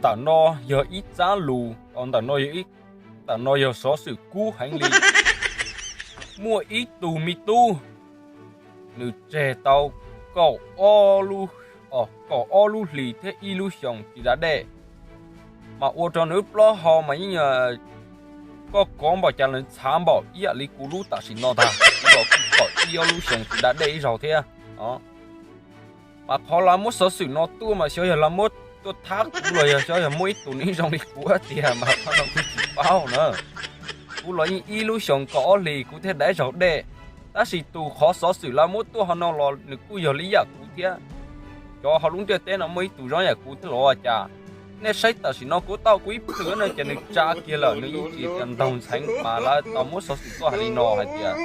Ntawm no yog ib tsab lus, ntawm no yog ib, ntawm no yog xov xwm kub heev li. Muaj ib tug me tub, nws tseg tau kaum ob lub, kaum ob lub hlis thiab ib lub xyoos tsis da dej, mas ua rau nws plaub hau mas yeej, koj kov npaum cas los txhav npaum ib yam li kuv lub tam sim no ntag, kuv los kuj kaum ib ob lub xyoos tsis da dej ib zaug thiab. Mas qhov lawv muab xov xwm no tuaj mas xyov yog lawv muab tuaj thab kuv los yog xyov yog muaj ib tug neeg zoo li kuv tiag mas qhov no kuv tsis paub na. Kuv los yeej ib lub xyoos kaum ob hlis kuv thiaj da ib zaug dej, tab sis tus qhov xov xwm lawv muab tuaj hauv no los nws kuj yog li yam kuv thiab. Cov hauv lub ntiaj teb no muaj ib tug zoo yam kuv thiab los ua cas? Nej saib tam sim no kuv tau kuv ib plhws no ces nws tsa kiag lawm, nws yeej tsis ntaug ntxheev mas lawv tau muab xov xwm tuaj hais li no hais tias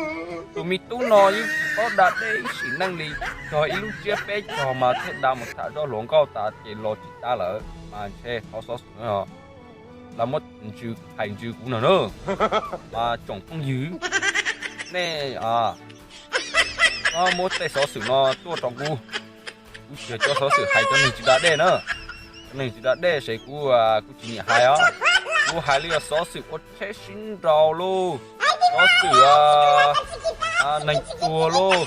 tus me tub no yeej tsis paub da dej ib sim neej li, cog ib lub tsiab peb cog mas thiaj da mus tham zoj hluas nkauj tas ces los tsis da lawm mas ntshe qhov xov xwm no lawv muab hais ntsws kuv no na. Mas tsoom phooj ywg, nej muab tej xov xwm no tuaj rau kuv, kuv tsis yog cov xov xwm hais cov neeg tsis da dej na. Cov neeg tsis da dej ces kuv, kuv tsis nyiam hais os. Kuv hais li yog xov xwm ua tsheb sib nraus lauj, xov xwm neeg tuag lauj,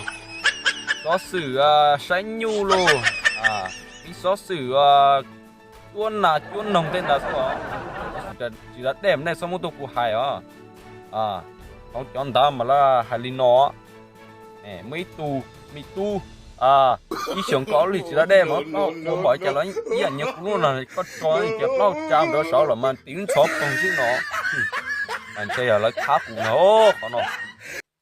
xov xwm saib nyuj lauj, ib xov xwm cuab nas cuab noog tej ntawd xwb. Xov xwm tsis da dej mas nej txhob muab tuaj kuv hais os. Hauv cov ntawd mas lawv hais li no, muaj ib tug me tub ib xyoos kaum ob hlis tsis da dej mas plaub hau ua npaum cas los ib yam nyias kuv lub no, koj tso ces plaub hau tsa mus rau saud los mas tiv ntxhov poog xwb no. Mas ntshe yog lawv thab kuv no, qhov no